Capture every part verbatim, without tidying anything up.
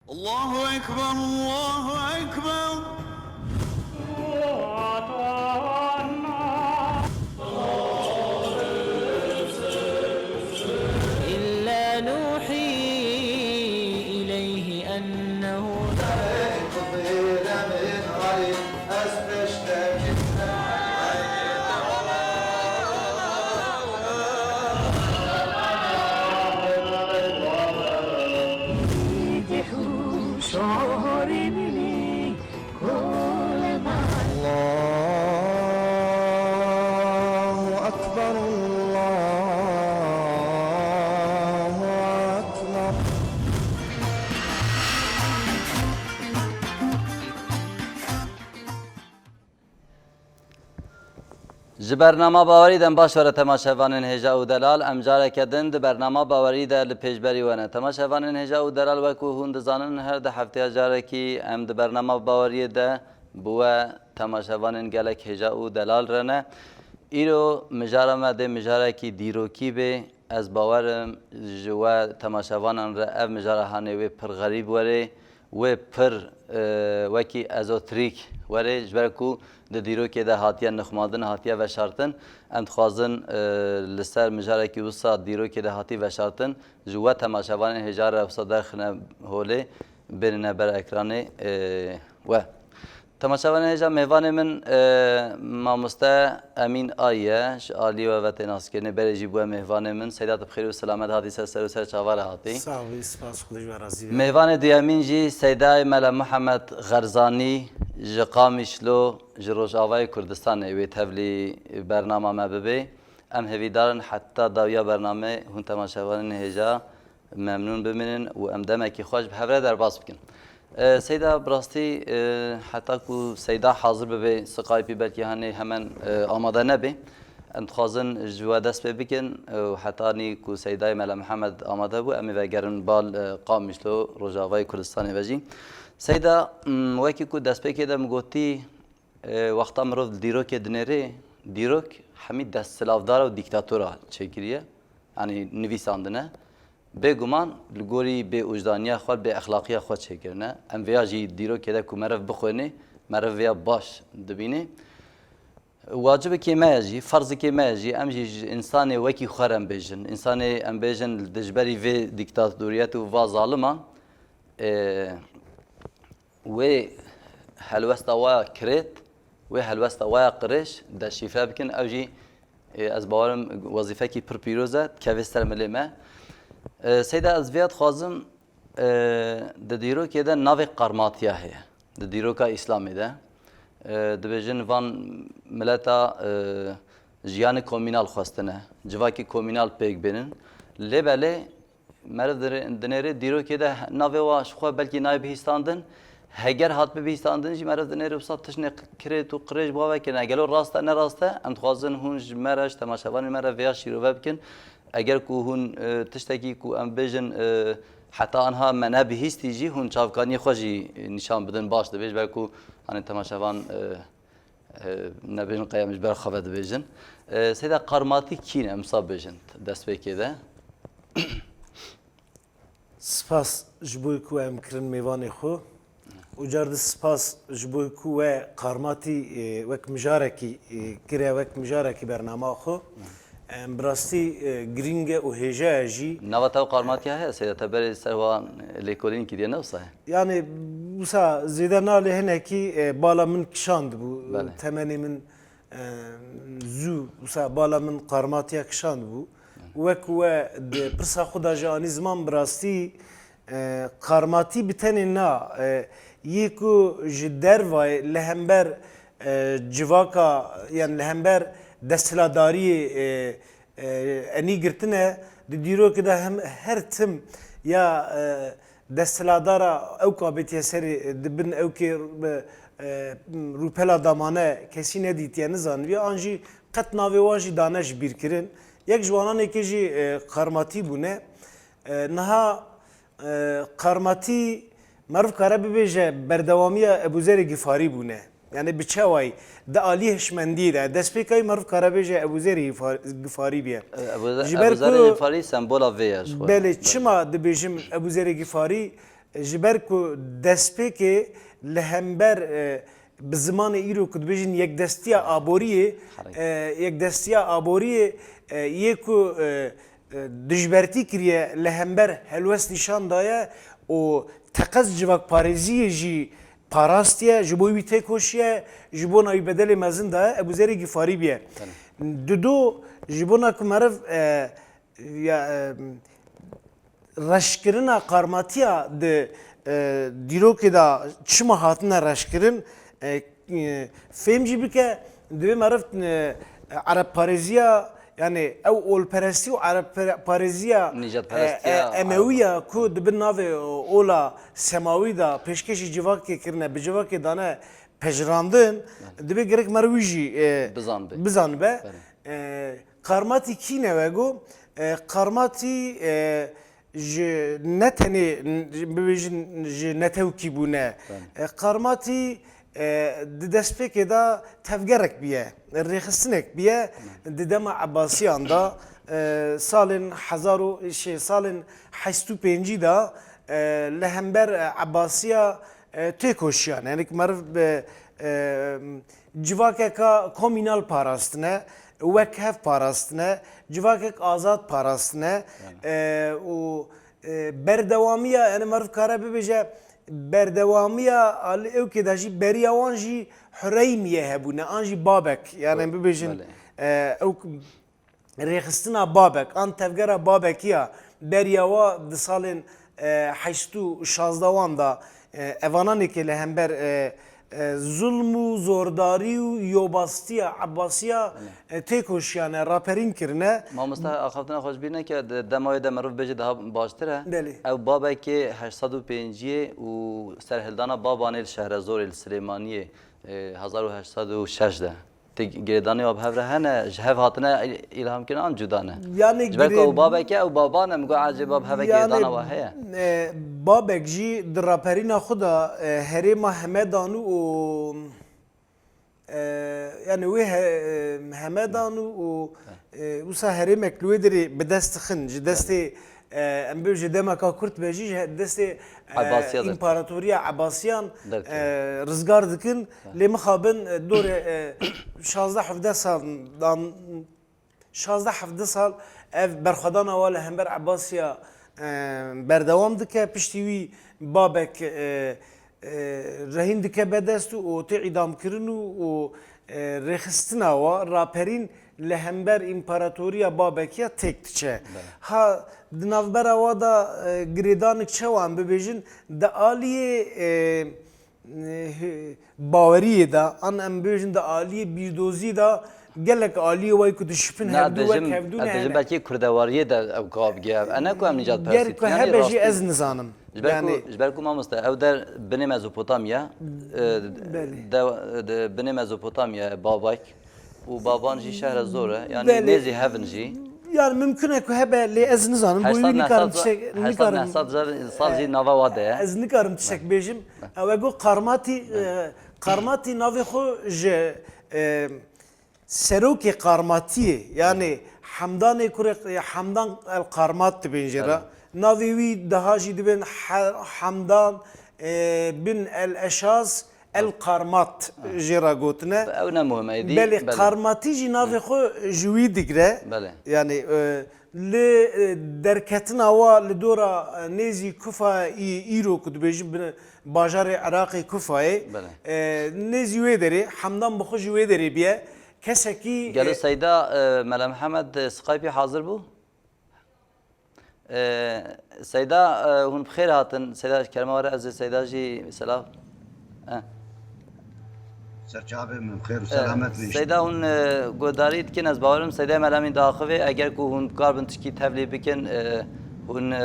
الله أكبر، الله أكبر. إلا نوحي إليه أنه الله أكبر، الله أكبر. Ji bernama Bawerî de em baş were temaşevanên hêja û delal. Em careke din di bernama Bawerî de li pêşberî we ne. Temaşevanên hêja û delal, wekû hûn dizanin, her di hefteya carekî em di bernama Baweriyê de bi we temaşevanên gelek hêja û delal re ne. Îro mijara me dê mijarekî dîrokî bê. Ez bawer im ji we temaşevanan re ev mijara hanê wê pir xerîb werê, wê pir, e, wekî ezoterîk werê, ji ber ku di dîrokê de hatiye nixumandin, hatiye veşartin. Em dixwazin, e, li ser mijarekî wisa dîrokê de hatî veşartin, ji we temaşevanên hêja re wisa derxine holê, bênine ber ekranê, e, we. Temaşevanên hêja, mêvanê min, e, mamoste Emîn Ay ye, ji alî we ve tê naskirinê, berê jî bûye mêvanê min. Seyda, tu bi xêr û selamet hatî ser ser û ser çava re hatî. Sax bî, spas, Xwedê ji we razî be. Mêvanê duyemîn jî Seydayê Mela Muhammed Xerzanî ji Qamişlo, ji Rojavayê Kurdistanê wê tevlî bernama me bibê. Em hêvîdar in heta dawiya bernamê hûn temaşevanên hêja memnûn bimînin û em demekî xweş bi hev re derbas bikin. E, Seyda, bi rastî, e, heta ku Seyda hazir bibe, Skypeî belkî hanê hemen, e, amade nebe. Em dixwazin ji we dest pê bikin, e, û hetanî ku Seydayê Mela Mihemed amade bû, em ê vegerin bal, e, Qamişlo, Rojavayê Kurdistanê ve jî. Seyda, m, wekî ku destpêkê de min gotî, e, wexta mirov li dîrokê dinêrê, dîrok hemî desthilavdara û dîktatora çêkiriye, yanî nivîsandine. Bêguman li gorî bêojdaniya xwe, bêexlaqiya xwe çêkirine. Em vêya jî dîrokê de ku meriv bixwênê, meriv vêya baş dibînê. Wacibekê me ye jî, ferzekê me ye jî, em jî ji însanê wekî xwe re em bêjin. Însanê em bêjin li dijberî vê dîktatoriyet û va zaliman, e, wê helwesta wa kirêt, wê helwesta wa ya qirêj deşîfre bikin. Ew jî, e, ez bawerim wezîfekî pir pîroz e, dikeve ser milê me. E, Seyda, ez vêya dixwazim, e, di dîrokê de navê qarmatiya heye. Di dîroka Îslamê de, e, dibêjin van mileta, e, jiyanê komînal xwestine, civakî komînal pêk bênin. Lê belê, meriv dire-, dinêrê dîrokê de navê wa ji xwe belkî nayê bihîstandin. Heger hat bibihîstandin jî meriv dinêrê wisa tiştê kirêt û qirêj bi wa vekirine. Gelo rast e, ne rast e? Em dixwazin hûn ji me re, ji temaşevanên me re vêya şîrove bikin. Eger ku hûn, e, tiştekî ku em bêjin, e, heta anha me nebihîstî jî, hûn çavkaniyê xwe jî nîşan bidin, baş dibe, ji ber ku, hani, temaşevan, e, e, nebêjin qey em ji ber xwe ve dibêjin. E, Seyda, qarmatî kî ne, em wisa bêjin destpêkê de? Spas ji bo ku em kirin mêvanê xwe. Û car di spas ji bo ku we qarmatî, e, wek mijarekî, e, kire, wek mijarekî bernama xwe. Em, bi rastî, e, girîng e û hêja ye jî. Nava te qarmatiya heye, Seyda, te berê ser wan lêkolîn kiriye, ne wisa ye? Yani, wisa zêde nalê hinekî, e, bala min kişandibû, Belê. Temenê min, e, zû, wisa bala min qarmatiya kişandibû. Wek we di pirsa xwe de jî anî ziman, bi rastî, e, qarmatî bi tenê na, e, yê ku ji dervayê li hember, e, civaka, yan li hember desthilatdariyê, e, e, enî girtine, di dîrokê de hem her tim ya, e, desthilatdara ewka bêtiye serê, e, di bin ewkê, e, e, rûpela damane kesî nedîtiye, nizaniviye, an jî qet navê wan jî dane ji bîr kirin. Yek ji wananekê jî, e, qarmatî bûne. E, niha, e, qarmatî meriv kare bibêje berdewamiya Ebûzerê Gifarî bûne. Yani bi çawayî di alî hişmendiyê de destpêkayî meriv kare bêje Ebûzerê Gifar-, Gifarî bûye. E, Ebûze-, Ji ber Ebûzerê ku Gifarî sembola vê ye ji xwe. Belê, Belê. Çima dibêjim Ebûzerê Gifarî? Ji ber ku destpêkê li hember, e, bi zimanê îro ku dibêjin yekdestiya aboriyê, Herek. e, yekdestiya aboriyê, e, yê ku, e, e, dijbertî kiriye li hember helwest nîşan daye û teqez civakparêziyê jî parastiye, ji bo wî têkoşiye, ji bona wî bedelê mezin daye, Ebûzerê Gîfarî biye. Belê. Dido ji bona ku meriv, e, ya, e, reşkirina qarmatiya di, e, dîrokê de çima hatine reşkirin, e, e, fêm jî bike, divê meriv, e, Ereb parêziya, yani ew olperestî û Ereb pere-, parêziya, e, Nîjadperestiya e, Emewiya ku di bin navê ola semawî de pêşkêşî civakê kirine, bi civakê dane pejirandin, divê gerek meriv wî jî, e, Bizanbe. bizanbe. Belê. E, Qarmatî kî ne wego? E, Qarmatî, e, ji ne tenê, bibêjin ji netewkî bûne. Belê. E, Qarmatî, e, di destpêkê de tevgerek biye, rêxistinek biye. Belê. Di dema Ebasiyan de, e, salên hezar û, şey, salên heşt û pêncî de, e, li hember, e, Ebasiya, e, têkoşiyan. Yani ki meriv bi, e, civakeka komînal parastine, wek hev parastine, civakek azad parastine, Yani. e, û, e, berdewamiya, yani meriv kare bibêje, berdewamiya li ewkê de jî beriya wan jî Hureymiye hebûne, an jî Babek, yani bibêjin, Belê. e, ew rêxistina Babek, an tevgera Babekiya beriya wa di salên, e, heşt û şazdewan de, e, evananê ke li hember, e, e, zulm û zordarî û yobastiya Ebasiya, Belê. e, têkoşiyane, raperîn kirine. Mamoste, axaftina xwe ji bîr neke, di dema wê de meriv bêje daha baştir e. Belê. Ew Babekê heşt sed û pênciyê û serhildana Babanê li Şehrezorê li Silêmaniyê, e, hezar û heşt sed û şeş de. Tê girêdanê wa bi hev re hene, ji hev hatine îl-, îlhamkirin an cuda ne? Yani Ji ber ku ew girê- babek e, ew baba ne, min got, ecêba bi hev ve Yani, girêdana wa heye? e, Babek jî di raperîna xwe de, e, herêma Hemedan û, û, e, yani wê he-, e, Hemedan û, û, e, wisa herêmek li wê derê bi dest dixin, ji destê, e, em bê ji demeka kurt be jî, ji he-, destê, e, Ebasiya de. împaratoriya Ebasiyan, Derkeve. e, rizgar dikin. Lê mixabin, e, dorê, e, şazdeh hevdeh sal dan, şazdeh hevdeh sal ev berxwedana wa li hember Ebasiya, e, berdewam dike. Piştî wî Babek, e, e, rehîn dike be dest û, û tê îdamkirin û, û, e, rêxistina wa raperîn li hember împaratoriya Babekiya têk diçe. Belê. Ha di navbera wa da, e, girêdanik çewa em bibêjin, di aliyê, e, e, baweriyê de, an em bibêjin di aliyê bîrdozî de gelek aliyê wayî ku dişipin Na, hevdu wek dibêjim, hevdu ez ne dibêjim hene. Belkî kurdewariyê de ew gab giya. E ne ku em nîcad Ger perestî, ku yani hebe jî rastî. Ez nizanim. Ji ber Yani ku, ji ber ku mamoste, ew der binê Mezopotamya, e, Belê. de, de binê Mezopotamya, Babak û Baban jî şehre zor e. Yani Belê. Nêzî hevin jî. Yani mümkün e ku hebe lê ez nizanim. Bo Heşt sed wî nikarim neh sed tiştek, heşt sed nikarim. neh sed sal jî nava wa de ye. Ez nikarim tiştek bêjim. Ew e got Qarmatî, e, Qarmatî navê xwe ji, e, serokê Qarmatiyê, yani Hemdanê kurê Hemdan el Qarmat dibên jê re. Tabii. Navê wî daha jî dibên He-, Hemdan, e, bin el Eşaz el Qarmat jê re gotine. Ew ne muhim e, dî, Belê, belê. Qarmatî jî navê Hı. xwe ji wî digre. Belê. Yani, e, li, e, derketina wa li dora, e, nêzî Kufa î-, îro ku dibêjin bi bajarê Iraqê Kufayê, Belê. e, nêzî wê derê, Hemdan bi xwe ji wê derê biye. Kesekî, Gelo e, Seyda, e, Mela Mihemed, e, Skype'î hazir bû? E, Seyda, e, hûn bi xêr hatin. Seyda, kerema were ez ê Seyda jî selam. E. Serçavê min, bi xêr û E, selamet bî. Seyda, hûn, e, guhdarî dikin, ez bawerim Seyda Melemîn diaxivê. Eger ku hûn bikarbin tişkî tevlî bikin, e, hûn, e,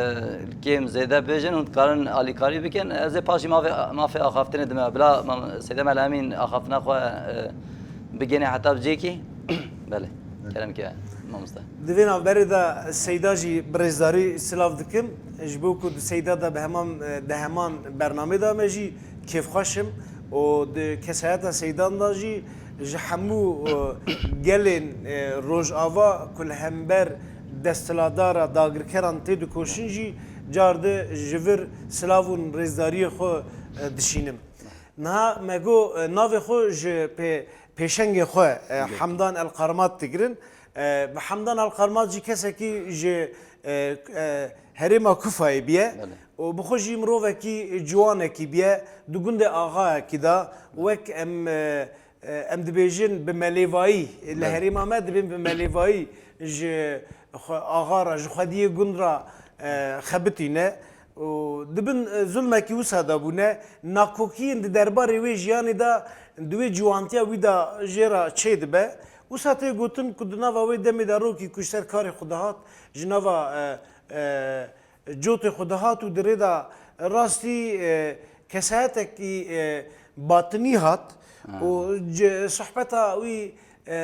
kêm zêde bêjin, hûn dikarin alîkarî bikin. Ez ê paşî mafê, mafê axaftinê dime. Bila mam-, Seyda Melemîn axaftina xwe, e, bigêne heta bi cêkî. Belê. Belê. Kerem ke, mamoste. Di vê navberê de Seyda jî bi rêzdarî silav dikim. Ji bo ku di Seyda de bi heman, di heman bernamê de me jî kêfxweş im û di kesayeta Seydan de jî ji hemû, e, gelên, e, Rojava ku li hember desthilatdara dagirkeran tê dikoşin jî Car di ji vir silav û rêzdariyê xwe, e, dişînim. Niha me got, e, navê xwe ji pê-, pêşengê xwe, e, Hemdan El Qarmat digirin. E, bi Hemdan El Qarmat jî kesekî ji, e, e, herêma Kufayê biye. Belê. Û bi xwe jî mirovekî ciwanekî biye. Di gundê axayekî de wek em, e, e, em dibêjin bi melêvayî, li Belê. herêma me dibên bi melêvayî ji xwe, axa re, ji xwediyê gund re, e, xebitîne. Û dibin, e, zulmekî wisa de bûne. Nakokiyên di derbarê wê jiyanê de, di wê ciwantiya wî de jê re çêdibe. Wisa tê gotin ku di nava wê demê de rokî ku ji ser karê xwe dihat, ji nava, e, e, cotê xwe dihat û di rê de rastî, e, kesayetekî, e, batinî hat û Aha. ci-, sohbeta wî, e,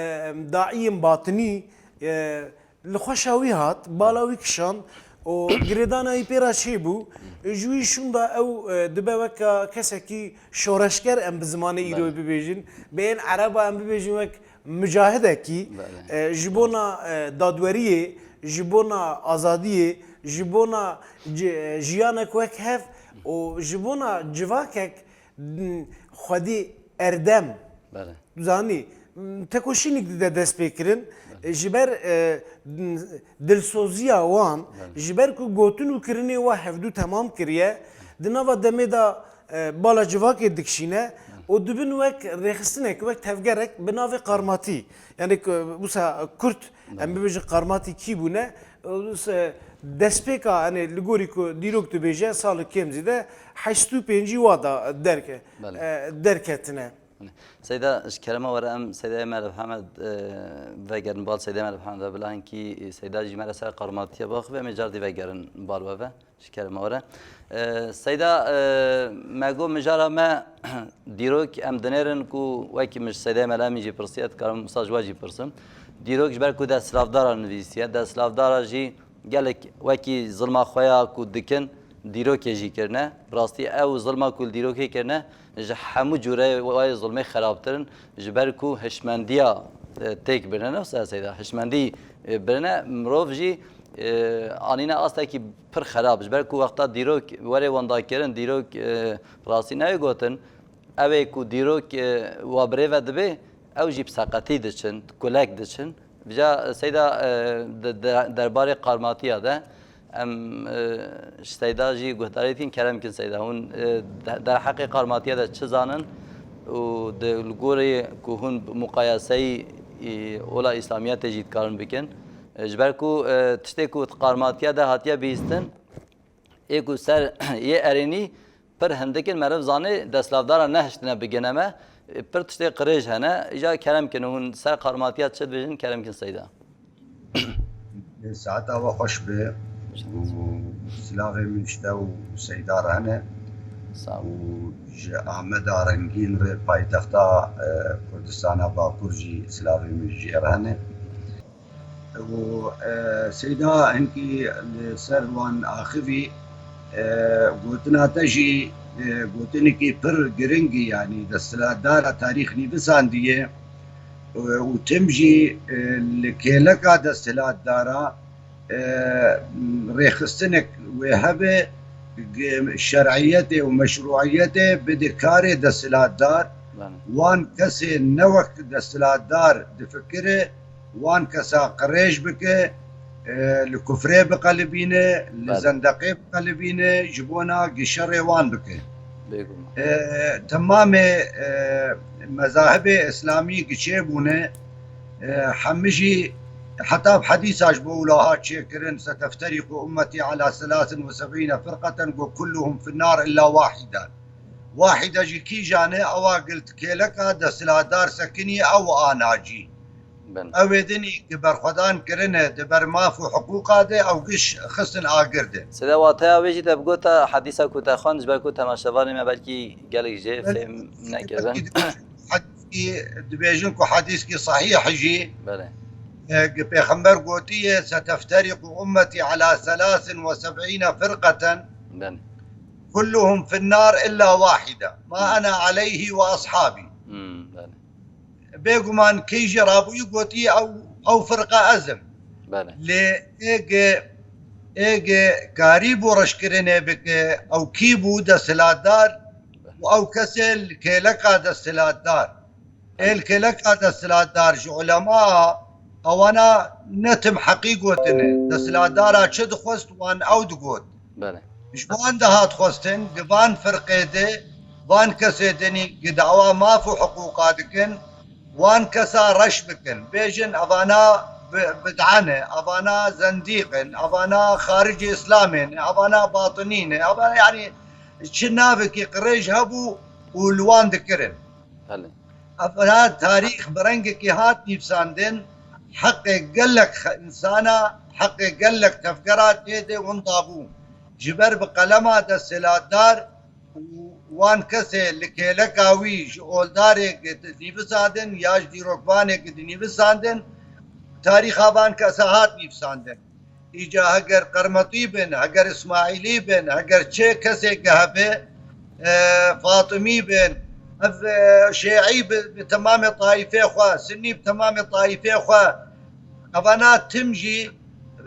daiyên batinî, e, li xweşa wî hat, bala wî kişand û girêdana wî pê re çêbû. Ji wî şûnda ew, e, dibe weka kesekî şoreşger, em bi zimanê îro Belê. bibêjin, bi ên ereba em bibêjin wek mucahidekî, Belê. e, ji bona, e, dadweriyê, ji bona azadiyê, ji bona ci-, e, jiyanek wek hev û ji bona civakek, m, xwedî erdem. Belê. Zanî, m, tekoşînik dide destpêkirin, Belê. e, ji ber, e, m, dilsoziya wan, Belê. ji ber ku gotin û kirinê wa hevdû temam kiriye, di nava demê de e, bala civakê dikişîne û dibin wek rêxistinek, wek tevgerek bi navê Qarmatî. Yani ku wisa Kurd, em Belê. bibêjin Qarmatî kî bûne, e, se-, destpêka, yani li gorî ku dîrok dibêje, sal kêm zîde heşt û pêncî wa da derke-, Belê. e, derketine. Seyda, ji kerema were em Seydayê me li Hemed, e, vegerin bal Seydayê me li Hemed ve, bila hinkî Seyda jî me re ser Qarmatiye biaxive, em ê car dî vegerin bal we ve. Ji kerema were. E, Seyda, e, me got mijara me dîrok em dinêrin ku wekî min ji Seydayê Melemî jî pirsiye, dikarim wisa ji we jî pirsim. Dîrok ji ber ku desthilatdara nivîsiye, desthilatdara jî gelek wekî zilma xwe ya ku dikin, dîrokê jî kirine. Bi rastî ew zilma ku li dîrokê kirine, ji hemû cûreyê wayê zilmê xerabtir in, ji ber ku hişmendiya, e, têk birine, ne wisa Seyda, hişmendî, e, birine, mirov jî, e, anîne astekî pir xerab, ji ber ku wexta dîrok were wendakirin, dîrok, e, rastî nayê gotin, ew ê ku dîrok, e, wa birêve dibe, ew jî bi seqetî diçin, kulek diçin. Vêca, e, Seyda, e, de, de, derbarê Qarmatiya de, em, e, ji Seyda jî guhdarî dikin, kerem kin Seyda. Hûn, e, de, derheqê Qarmatiya de çi zanin û di, li gorî ku hûn muqayeseyî, e, ola Îslamiyetê jî dikarin bikin? E, ji ber ku, e, tiştê ku di Qarmatiya de hatiye bihîstin, ê ku ser yê erênî pir hindik in, meriv zanê desthilatdara nehiştine bigine me, e, pir tiştê qirêj hene. Îca kerem kin hûn ser Qarmatiya çi dibêjin, kerem kin Seyda. Saeta we xweş be û silavê min ji te û Seyda re hene Sağ ol. û ji Ameda rengîn re paytexta, e, Kurdistana Bakur jî silavê min jê re hene. û, e, Seyda hinkî li ser wan axivî, e, gotina te jî, e, gotinekî pir giring e, yanî desthilatdara tarîx nivîsandiye, e, û tim jî, e, li kêleka desthilatdara, e, rêxistinek wê hebe, g-, şer'iyetê û meşruiyetê bide karê desthilatdar, Belê. wan kesê ne wek desthilatdar difikire, wan kesa qirêj bike, e, li kufrê biqelibîne, li Belê. zendeqê biqelibîne, ji bona gişerê wan bike. Bêguman. E, temamê, e, mezahibê îslamî giçê bûne, e, hemî jî heta bi hedîsa ji bo wilo hat çêkirin, "Seteftariqu ummeti ala selasin ve seb'îne firqeten" got, "Kulluhum fin nar illa wahide." Wahide jî kîjan e? Ewa gilt kêleka desthilatdar sekinî ew ana jî. Bin. Ew ê dinî ki berxwedan kirine di ber maf û hiqûqa de ew giş xistin agir de. Sede wateya wê jî te bigota hedîsa ku te xwend, ji ber ku temaşevanê me belkî gelek jê Belê. fêm nekiribin. Hedîskî dibêjin ku hedîskî sahîh jî. Belê. E, ki Pêxember gotiye, "Seteftariqu ummeti ala selasin ve seb'îne firqeten." Belê. "Kulluhum fin nar illa wahide. Ma ana aleyhi ve ashabi." Hmm, belê. Bêguman kî jî rabûyî gotiye ew, ew firqa ez im. Belê. Lê êge Ê ge karîbû reşkirinê bike, ew kî bû desthilatdar û ew kesê li kêleka desthilatdar. Ê li kêleka desthilatdar ji ulema ewana ne tim heqî gotine. Desthilatdara çi dixwest wan ew digot. Belê. Ji wan dihat xwestin, gi van firqê de, van kesê dinî gi dawa maf û hiqûqa dikin, wan kesa reş bikin. Bêjin evana bi-, bid'a ne, evana zendîq in, evana xaricê Îslamê ne, evana batinî ne, evana, yanî çi navekî qirêj hebû û li wan dikirin. Belê. Evana tarîx bi rengekî hat nîvsandin, heqê gelek xe-, însana, heqê gelek tevgera tê de winda bû. Ji ber bi qelema desthilatdar û wan kesê li kêleka wî ji oldarê ki dinîvisandin ya ji dîrokvanê ki dinîvisandin, tarîxa van kesa hat nîvisandin. Îca heger Qermetî bin, heger Îsmaîlî bin, heger çi kesêke hebe, e, Fatimî bin, ev, e, Şêî bi, bi temamê taîfê xwe, Sinnî bi temamê taîfê xwe, evana tim jî,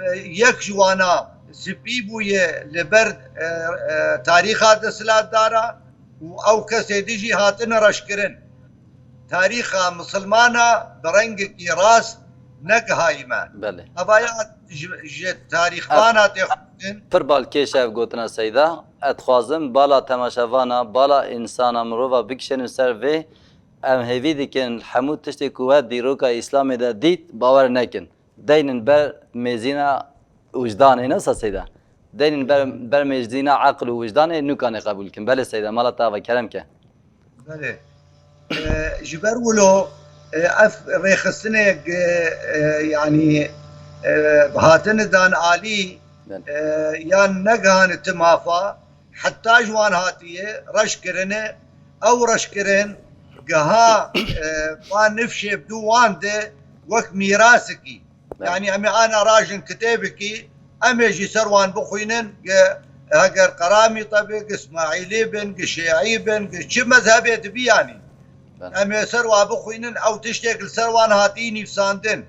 e, yek ji wana spî bûye li ber, e, e, tarîxa desthilatdara û ew kesê din jî hatine reşkirin. Tarîxa misilmana bi rengekî rast negihayî me. Belê. Evaya ji, ji tarîxdana tê xwendin. Pir balkêş ev gotina Seyda. Ez dixwazim bala temaşevana, bala însana mirova bikişênin ser vê. Em hêvî dikin hemû tiştê ku we dîroka Îslamê de dît, bawer nekin. Deynin ber mêzîna wijdanê, ne wisa Seyda? Deynin ber, ber mêzîna eql û wijdanê, nûkanê qebûl kin. Belê Seyda, mala te ava, kerem ke. Belê. E, ji ber wilo, e, ev rêxistinê, e, e, yanî, e, hatine dan alî, Belê. e, yan negihane ti mafa, heta ji wan hatiye reş kirine, ew reşkirin giha, e, van nifşê bi dû wan de wek mîrasikî. Belê. Yanî em ê ana rajin kitêbikî, em ê jî ser wan bixwînin, gi heger Qeramîte be, gi Îsmaîlî bin, gi Şêî bin, gi çi mezhebê dibi yanî. Belê. Em ê ser wan bixwînin, ew tiştek li ser wan hatî nîvsandin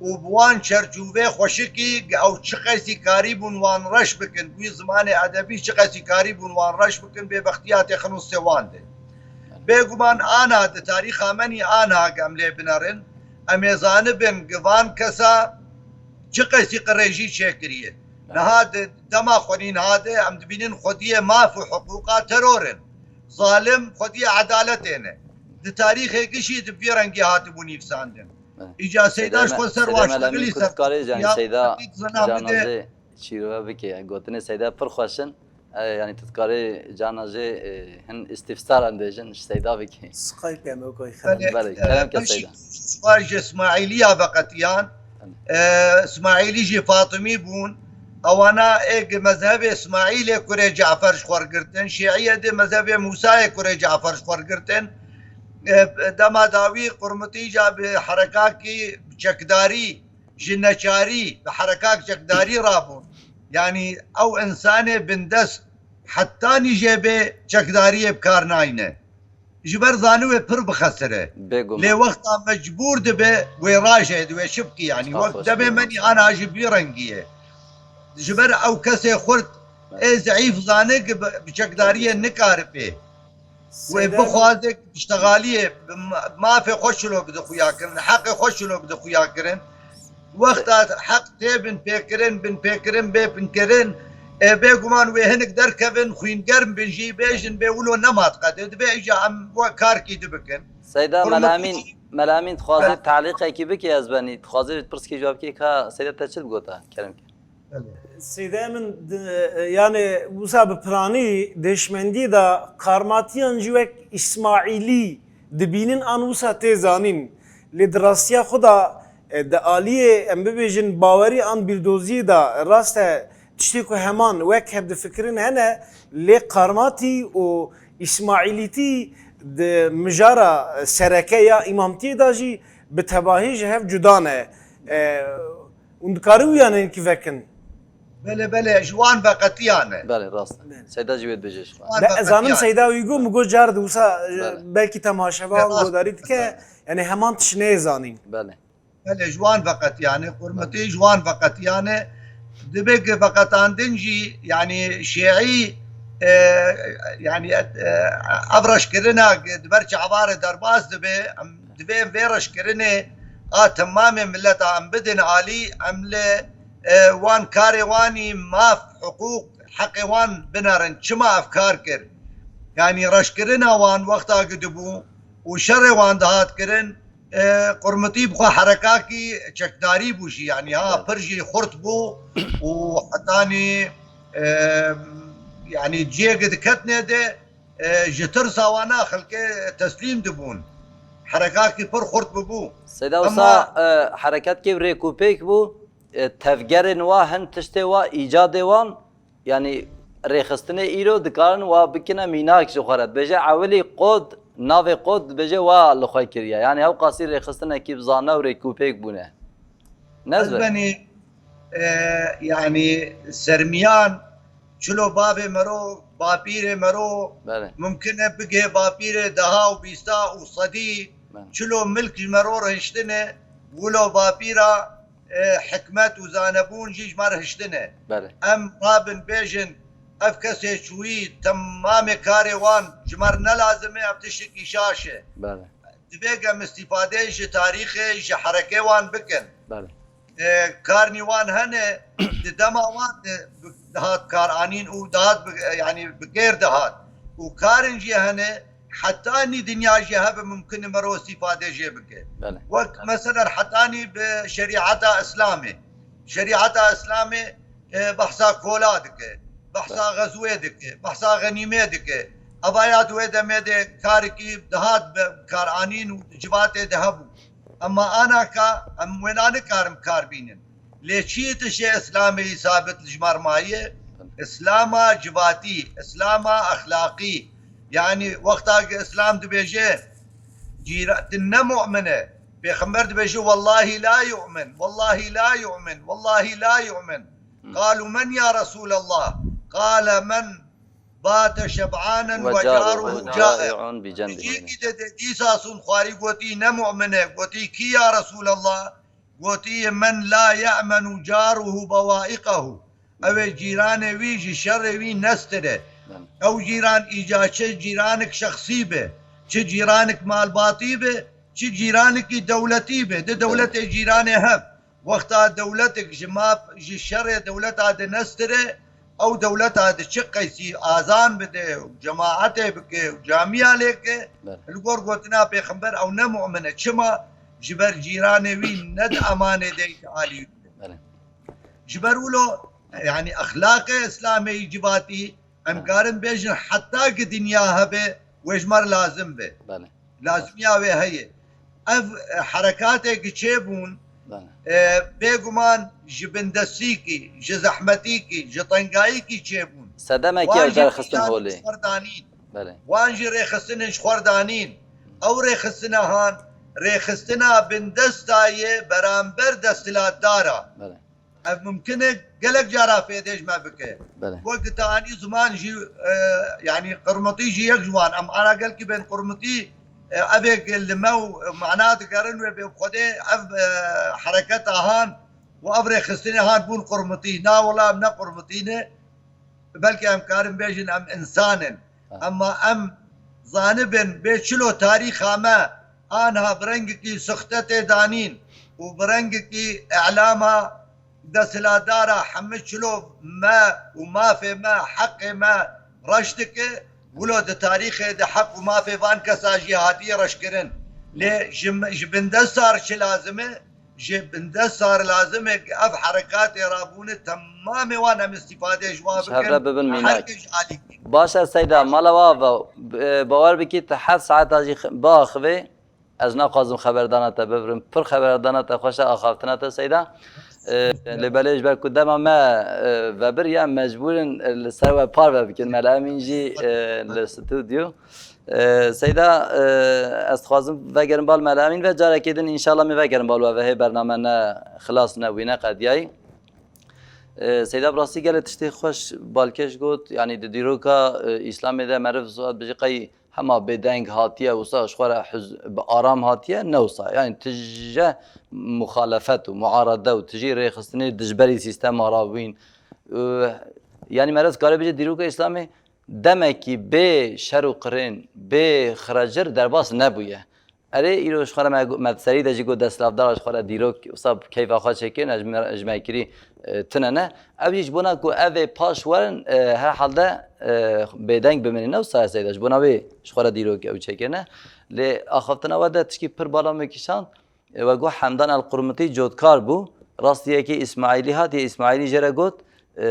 û bi wan çerçûvê xweşikî, gi ew çi qeysî karî bûn wan reş bikin, bi wî zimanê edebî çi qeysî karî bûn wan reş bikin, bêbextiya têxin û stê wan de. Bêguman ana di tarîxa me nî ana ge em lê binerin, em ê zanibin gi van kesa çi qeysî qirêjî çêkiriye. Niha di dema xwe nî niha de em dibînin xwediyê maf û hiqûqa teror in. Zalim xwediyê edaletê ne. Di tarîxê gişî di vî rengî hatibû nîvsandin. Îca Seyda ji xwe ser Seyda Melemî, waştirî ku ser dikarê, yanî ya Seyda Seyda Canazê çîrove bike. Gotinê Seyda pir xweş in. E, yanî tu dikarê cana jê, e, hin îstîfsar em bêjin, ji Seyda bikî. Skype em wekî xeber. Belê, Belê, e, kerem ke beşî Seyda. Sipar ji Îsmaîlî ya veqetiyan. Belê. E, Îsmaîlî jî Fatimî bûn. Ewana ê gi mezhebê Îsmaîlê kurê Cafer ji xwe girtin. Şîîye dê mezhebê Mûsayê kurê Cafer ji xwe girtin. E, dema dawî Qurmutî ca bi herekakî çekdarî ji neçarî bi herekak çekdarî rabûn. Yanî ew însanê bindest heta nîjê bê çekdariyê bi kar nayne. Ji ber zanî wê pir bixesire. Bêguman. Lê wexta mecbûr dibe wê raje di wê çi bikî yanî. Wek demê me nî ana jî bî rengî ye. Ji ber ew kesê xurt ê zeîf zane ki bi, bi çekdariyê nikaribe. Wê bixwaze piştexaliyê bi ma-, mafê xwe şilo bide xuya kirin, heqê xwe şilo bide xuya kirin. Wexta heq tê binpêkirin, binpêkirin bê binkirin, ê bêguman wê hinek derkevin, xwîngerm bin jî bêjin bê wilo nema diqede. Divê îca em we karkî di bikin. Seyda Melamîn, Melamîn dixwaze talîqekî bike ez benî. Dixwaze pirsîkê ji we bike ka Seyda te çi bigota? Kerem ke. Seyda min di, yani wisa bi piranî dêşmendî de karmatiyan jî wek Îsmaîlî dibînin an wisa tê zanîn. Lê di rastiya xwe de, e, di aliyê em bibêjin bawerî an bîrdoziyê de rast e tiştê ku heman wek hev difikirin hene, lê karmatî û Îsmaîlîtî di mijara sereke ya îmamtiyê de jî bi tebahî ji hev cuda ne. E, Hûn dikarin wî yanên kî vekin? Belê, belê, ji wan veqetiyane. Belê, rast e. Belê. Seyda jî wê dibêje ji xwe. Wan Ne, ez zanim veqetiyane. Seyda wî got, mi got car di wisa, e, Belê. belkî temaşevan Rast. godarî dike, Belê. yani heman tişt neyê zanîn. Belê. Belê, ji wan veqetiyane, Qurmetî ji wan veqetiyane, Dibe ku veqetandin jî, yanî şîî, e, yanî, e, ev reşkirina di ber çavarê derbas dibe, em divê vê reşkirinê a temamê mileta em bidin alî, em li, e, wan karê wanî maf, hiqûq, heqê wan binerin. Çima ev kar kir? Yanî reşkirina wan wexta ku dibû û şerê wan dihat kirin, e, Qurmitî bi xwe herekakî çekdarî bû jî, yanî ha, pir jî xurt bû û hetanî, e, yanî ciyê ku diketine de, e, ji tirsa wana xelkê teslîm dibûn. Herekakî pir xurt bûbû. Seyda Ama wisa, e, hereketke rêkûpêk bû, e, tevgerên wa hin tiştê wa îcadê wan, yanî rêxistinê îro dikarin wa bikine mînak ji xwe re. Dibêje ewilî qod, navê qod dibêje wa li xwe kiriye. Yanî ew qasî rêxistinekî bi zane û rêkûpêk bûne. Ne Ez zor. benî, e, yanî sermiyan çilo bavê mero, bapîrê mero, Belê. mumkin e bigê bapîrê deha û bîsta û sedî, Belê. çilo milk ji mero re hiştine, wilo bapîra, e, hikmet û zanebûn jî ji me re hiştine. Belê. Em rabin bêjin, ev kesê çûyî temamê karê wan ji me re ne lazim e, ev tiştekî şaş e. Belê. Divê em îstîfade ji tarîxê, ji herekê wan bikin. Belê. E, karnî wan hene, di dema wan de bi-, dihat kar anîn û dihat bi-, yanî bi kêr dihat. Û karin jî hene, hetanî dinya jî hebe mumkin e mero îstîfade jê bike. Belê. Wek mesela hetanî bi şerîeta Îslamê. Şerîeta Îslamê, e, behsa kola dike, behsa Belê. xezwê dike, behsa xenîmê dike. Eva ya di wê demê de karekî dihat bi kar anîn û civatê de hebû. Ema anaka em wêna nikarin kar bînin. Lê çi tişê Îslamê yî sabit li ji me re maye? Îslama civatî, Îslama exlaqî. Yanî wexta ku Îslam dibêje, cîra-, tu ne mu'min e. Pêxember dibêje, "Wellahî la yu'min, wellahî la yu'min, wellahî la yu'min." Hmm. "Qalu men ya Resûlallah?" "Qale men bate şeb'anen Ve ve caruhu caruhu ca'i." ca'i'un bi cenbihi. Cîkî de, de dîsa sûn xwarî gotî, "Ne mu'min e." Gotî, "Kî ya Resûlallah?" Gotî, "Men la ye'menu caruhu bawaiqehu." Ew ê cîranê wî ji şerê wî nestire. Belê. Ew cîran îca çi cîranik şexsî be, çi cîranik malbatî be, çi cîranikî dewletî be. Di Belê. dewletê cîranê hev. Wexta dewletik ji maf, ji şerê dewleta de nestire, ew dewleta de çi qeysî azan bide, cemaetê bike, camiya lê ke, Belê. li gor gotina Pêxember ew ne mu'min e. Çima? Ji ber cîranê wî ne di emanê de yî alî wî. Belê. Ji ber wilo, yanî exlaqê Îslamê yî civatî, em Belê. karin bêjin heta ki dinya hebe, wê ji me re lazim be. Belê. Lazimiya wê heye. Ev, e, herekatê ki çêbûn, Belê. e, bêguman ji bindestîkî, ji zehmetîkî, ji tengayîkî çêbûn. Sedemekî Wan ev jî derxistin mînadek holê. ji xwe re danîn. Belê. Wan jî rêxistinên ji xwe re danîn. Ew rêxistina han, rêxistina bindesta ye beramber desthilatdara. Belê. Ev mumkin e gelek cara fêdê ji me bike. Belê. Wek te anî ziman jî, e, yanî qirmitî jî yek ji wan. Em ana gelkî bên qirmitî, e, evê li me û mana digerin wê bê Xwedê ev, e, hereketa han û ev rêxistinê han bûn qirmitî. Na wela em ne qirmitî ne. Belkî em karin bêjin em însan in. Ha. Ema em zanibin bê çilo tarîxa me anha bi rengekî sixte tê danîn û bi rengekî îlama desthilatdara hemî çilo me û mafê me, heqê me reş dike, wilo di tarîxê de heq û mafê van kesa jî hatiye reşkirin. Lê ji, ji bindesta re çi lazim e? Ji bindesta re lazim e ku ev herekatê rabûne temamê wan em îstîfade ji wan Ji hev bikin. re bibin mînak. Her kes ji alîkî. Baş e Seyda, mala we ava, e, bawer bikî tu heft saeta jî x-, biaxivê, ez naxwazim xeberdana te bibirim. Pir xeberdana te xweş e, axaftina te Seyda. E, lê belê ji ber ku dema me, e, vebiriye, em mecbûr in, e, li ser we parve bikin. Mela Emîn jî, e, li stûdyo. E, Seyda, e, ez dixwazim vegerim bal Mela Emîn ve carekê din înşallah me vegerim bal we ve hê bername ne xilas ne wîne qediyayî. E, Seyda bi rastî gelê tiştê xweş balkêş got, yanî di dîroka, e, Îslamê de meriv zû dibêje qey hema bêdeng hatiye, wisa ji xwe re huz-, bi aram hatiye, ne wisa. Yani tije muxalefet û muarede û tijî rêxistinê dijberî sîstema rabûn. Û, yani merez kare bêje dîroka Îslamê demekî bê şer û qirên, bê xrecir derbas nebûye. Erê, îro ji xwe re me, me di serî de jî got desthilatdara ji xwe re dîrok, wisa keyfa xwe çêkirin, ez ji me, ji me kirî, e, tune ne. Ev jî ji bona ku ev ê paş werin, e, herhalde, e, bêdeng bimînin, ne wisa heseyde. Ji bona wê ji xwe re dîrok ew çêkirine. Lê axaftina we de tişkî pir bala min kişand, e, we got Hemdan El Qurmutî cotkar bû. Rastî yekê Îsmaîlî hatiye, Îsmaîlî jê re got, e,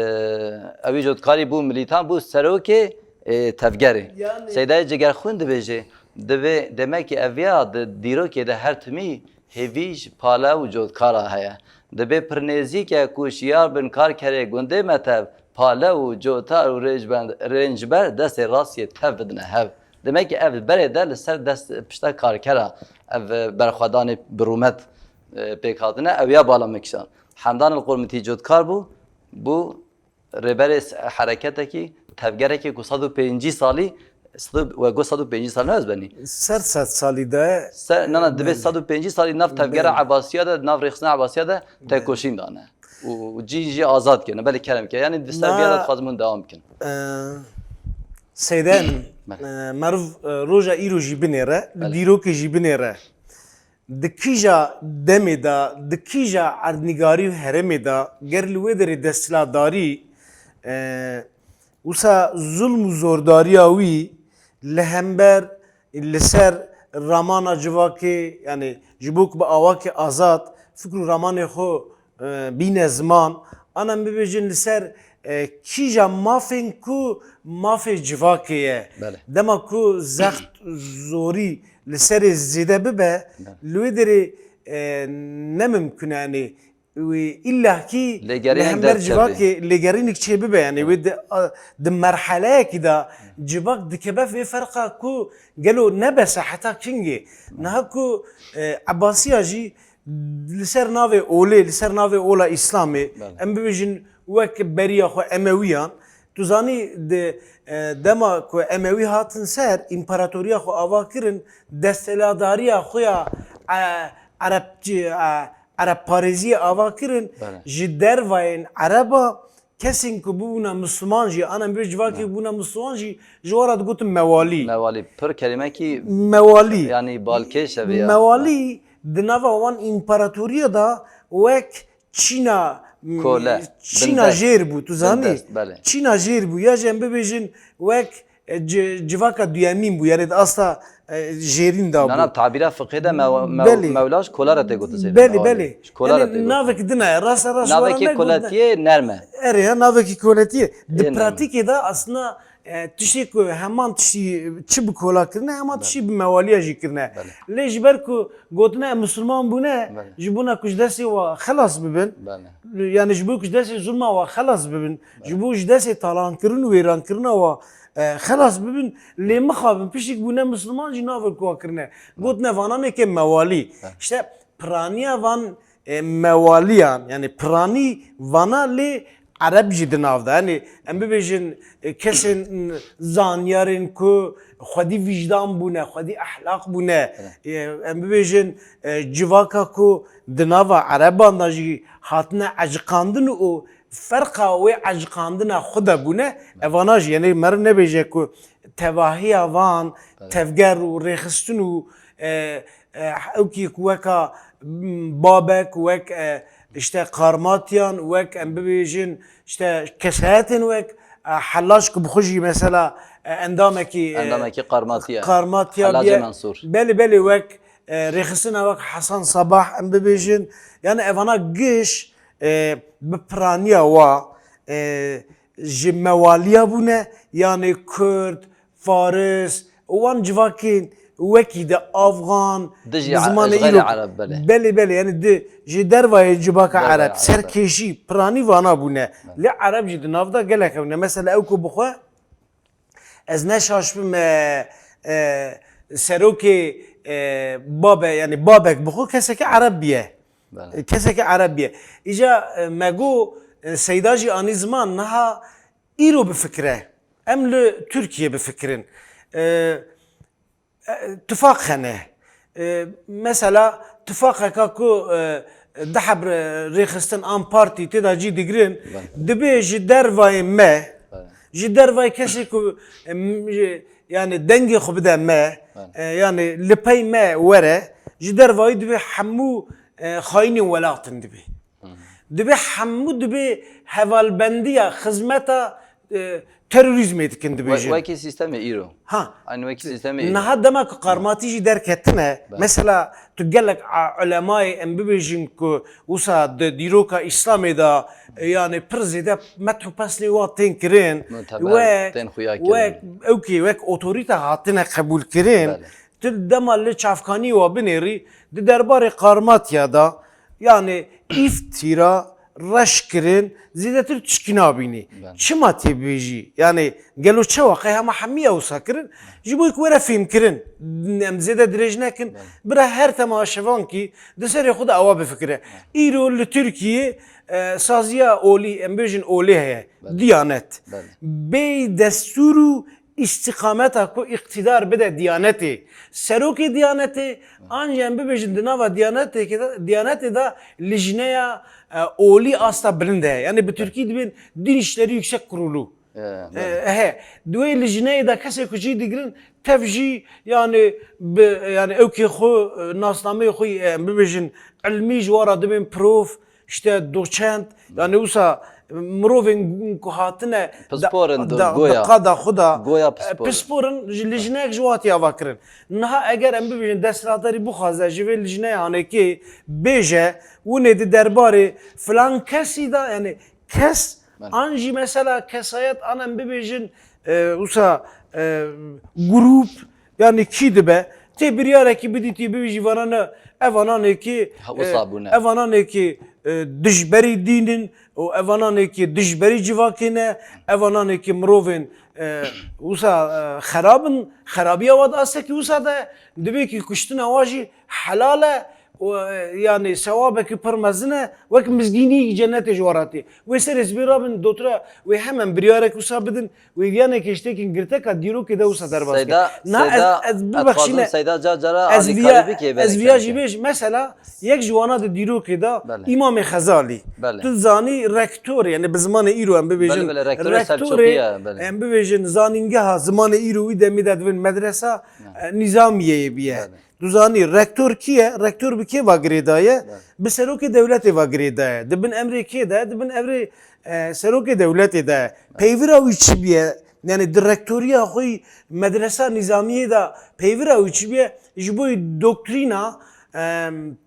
ew jî cotkarî bû, milîtan bû, serokê, e, tevgerê. Yani Seydayê Cigerxwîn dibêje, divê, demek ki ev ya di dîrokê de her timî hêvî ji pale û cotkara heye. Dibê pir nêzîk e ku şiyar bin karkerê gundê me tev, pale û cotar û rêncben-, rêncber destê rastiyê tev bidine hev. Demek ki ev berê de li ser dest pişta karkera ev berxwedanê bi rûmet, e, pêk hatine, ew ya bala min kişand. Hemdan el Qurmutî cotkar bû, bû rêberê s-, hereketekî, tevgerekî ku sed û pêncî salî, sed û, we got sed û pêncî salî ne ez benî. Ser sed salî de. Ser, na, na, divê Belê. sed û pêncî salî nav tevgera Belê. Ebasiya de, nav rêxistina Ebasiya de Belê. tekoşîn dane. Û, û cî jî azad kirine. Belê kerem ke. Yani di ser vê de Na- dixwazim hûn dewam bikin. Ee, Seyden, Belê. e, meriv, e, roja îro jî binêre, li Belê. dîrokê jî binêre. Di kîja demê de, di kîja erdnîgarî û herêmê de, ger li wê derê desthilatdarî, e, wisa zulm û zordariya wî li hember, li ser ramana civakê, yani ji bo ku bi awakê azad fikr û ramanê xwe, e, bîne ziman, an em bibêjin li ser, e, kîja mafên ku mafê civakê ye. Belê. Dema ku zext zorî li serê zêde bibe, Belê. li wê derê, e, ne mimkun e, yani, wî îllakî Lêgerînek li hember derkeve. civakê lêgerînek çê bibe, yani, Belê. wê di, a, di merheleyekî de civak dikeve vê ferqa ku gelo ne bes e heta kingê. Belê. Niha ku, e, Ebasiya jî li ser navê olê, li ser navê ola Îslamê, Belê. em bibêjin wek beriya xwe Emewiyan, tu zanî di, e, dema ku Emewî hatin ser, împaratoriya xwe ava kirin, desthilatdariya xwe ya, e, Erebçî, e, Erebparêziyê ava kirin, Belê. ji dervayên Ereba kesên ku bûbûne Misliman jî, an em bê civakê Ne. bûbûne Misliman jî, ji we re digotin mewalî. Mewalî, pir kelimekî Mewalî. yanî balkêş e vê ya. Mewalî di nava wan împaratoriya de wek Çîna, Kole, Çîna bindest. jêr bû, tu zanî? Bindest, belê. Çîna jêr bû, ya jî em bibêjin wek, e, ci-, civaka duyemîn bû, yani di asta, e, jêrîn de bû. Nana, tabîra fiqhê de mew-, mew-, Belê. mewla ji kola re tê gotin seyde Belê, mewalî. belê. Ji kola re Yani tê gotin. navek din e, rasa rast Navekî wara ne gotin. koletiyê nerm e. Erê, ha, navekî koletiyê. Di Ê, ne. pratîkê de aslında, e, tiştê ku heman tiştî çi bi kola kirine, heman Belê. tiştî bi mewaliya jî kirine. Belê. Lê ji ber ku gotine em Musulman bûne, Belê. ji bona ku ji destê wa xelas bibin, Belê. yani ji bo ku ji destê zulma wa xelas bibin, Belê. ji bo ji destê talankirin û wêrankirina wa, e, xelas bibin, lê mixabin piştî ku bûne Musulman jî navek wa kirine. Gotine vana nêke mewalî. Belê. İşte piraniya van, e, mewaliyan, yani piranî vana lê Ereb jî di nav de. Yani em bibêjin, e, kesên, m, zanyarên ku xwedî vîjdan bûne, xwedî ehlaq bûne. Evet. E, em bibêjin, e, civaka ku di nava Ereban de jî hatine eciqandin û ferqa wê eciqandina xwe de bûne. Evana jî, yani meriv nebêje ku tevahiya van, Evet. tevger û rêxistin û, e, e, ew kî ku weka, m, Babek, wek, e, işte Karmatiyan, wek em bibêjin, işte kesayetên wek, e, Helac ku bi xwe jî mesela, e, endamekî, e, Endamekî Karmatiya. Karmatiya Helacê biye. Mensûr. Belê, belê, wek, e, rêxistina wek Hasan Sabah em bibêjin. Yani evana giş, e, bi piraniya wa, e, ji mewaliya bûne, yani Kurd, Faris û wan civakên wekî de Afgan, Dijî bi zimanê ji xeyrê îro Ereb, belê. Belê, belê, yani di, ji dervayê civaka Dervayê Ereb, Ereb, serkêşî, piranî vana bûne. Belê. Lê Ereb jî di nav de gelek hebûne. Mesela ew ku bi xwe, ez ne şaş bim, e, e, serokê, e, Babe, yani Babek bi xwe kesekî Ereb biye. Belê. E, kesekî Ereb biye. Îca, e, me got, e, Seyda jî anî ziman, niha îro bifikire. Em li Tirkiye bifikirin. E, e, tifaq hene. E, mesela tifaqeka ku, e, di heb rêxistin an partî tê de cî digirin, dibê ji dervayê me, ji dervayê kesê ku, e, m-, ji, yani dengê xwe bide me, e, yani li pey me were, ji dervayî dibê hemû, e, xayînên welatin dibê. Dibê hemû dibê hevalbendiya xizmeta, e, terorîzmê dikin dibêjin. Wekî sîstemê îro. Ha. Aynî wekî sîstemê îro. Niha dema ku qarmatî jî derketine, mesela tu gelek a-, ulemayê em bibêjin ku wisa di dîroka Îslamê de, e, yani pir zêde meth û pesnê wan tên kirin. Muteber wek, tên xuya kirin. Wek, ewkê, wek otorîte hatine qebûl kirin. Belê. Tu dema li çavkanî wa binêrî, di derbarê qarmatiya de, yani îftîra, reş kirin, zêdetir tişkî nabînî. Belê. Çima tê bêjî? Yani gelo çawa qey hema hemî ya wisa kirin? Ji bo ku were fêmkirin. Em zêde dirêj nekin. Belê. Bira her temaşevankî di serê xwe de ewa bifikire. Belê. Îro li Tirkiyê, e, saziya olî, em bêjin olê heye. Belê. Diyanet. Belê. Bê destûr û îstîqameta ku îqtîdar bide Diyanetê, serokê Diyanetê, an jî em bibêjin di nava Diyanetê de, Diyanetê de lijneya, e, olî asta bilind heye. Yani bi Tirkî dibên Din İşleri Yüksek Kurulu. E, E, belê. He, di wê lijneyê de kesê ku cî digirin tev jî yani bi, yani ewkê xwe, e, nasnameyê xwe, e, em bibêjin ilmî ji wan re dibên prof, işte doçent, yani wisa mirovên ku hatine Pispor in da, di da, goya. Di qada xwe da, Goya e, pispor in. Pispor in, ji lijnek ji watiya va kirin. Niha eger em bibêjin desthilatdarî bixwaze ji vê lijneyê hanekê bêje, winê di derbarê filan kesî de, yani kes Belê. An jî mesela kesayet an em bibêjin, e, wisa, e, grûp, yani kî dibe, tê biryarekî bidîtî bibêjî vana ne, ev ananekî, Ha, wisa e, bûne. Ev ananekî, e, dijberî dîn in û ev ananekî dijberî civakê ne, ev ananekî mirovên, e, wisa, e, xerab in, xerabiya wa di astekî wisa de, dibê kî kuştina wa jî helal e, û, e, yani sewabekî pir mezin e, wek mizgînî cennetê ji we re tê. Wê serê sibê rabin dotura wê hemen biryarek wisa bidin, wê viyanekê ji têkin girteka dîrokê de wisa derbas ke. Seyda, Na, Seyda, ez, ez ez bibexşîne, dixwazim Seyda ca cara ez alîkarî viya, bike, ez belê viya jî kemke. Bêj, mesela, yek ji wana di dîrokê de Belê. Îmamê Xezalî. Belê. Tu zanî rektor, yani bi zimanê îro em bibêjin, Belê, belê, rektorê rektorê, Selçokiye, belê. Em bibêjin, zanîngeha zimanê îro wî demê de dibin medresa, Ya. e, Nîzamiyeyê biye. Belê. Tu zanî rektor kî ye? Rektor bi kê ve girêdaye? Belê. Bi serokê dewletê ve girêdaye. Di bin emrê kê de? Di bin emrê, e, serokê dewletê de. Peyvira wî çi biye? Yani di rektoriya xwe yî medresa nîzamiyê de peyvira wî çi biye? Ji bo doktrîna, em,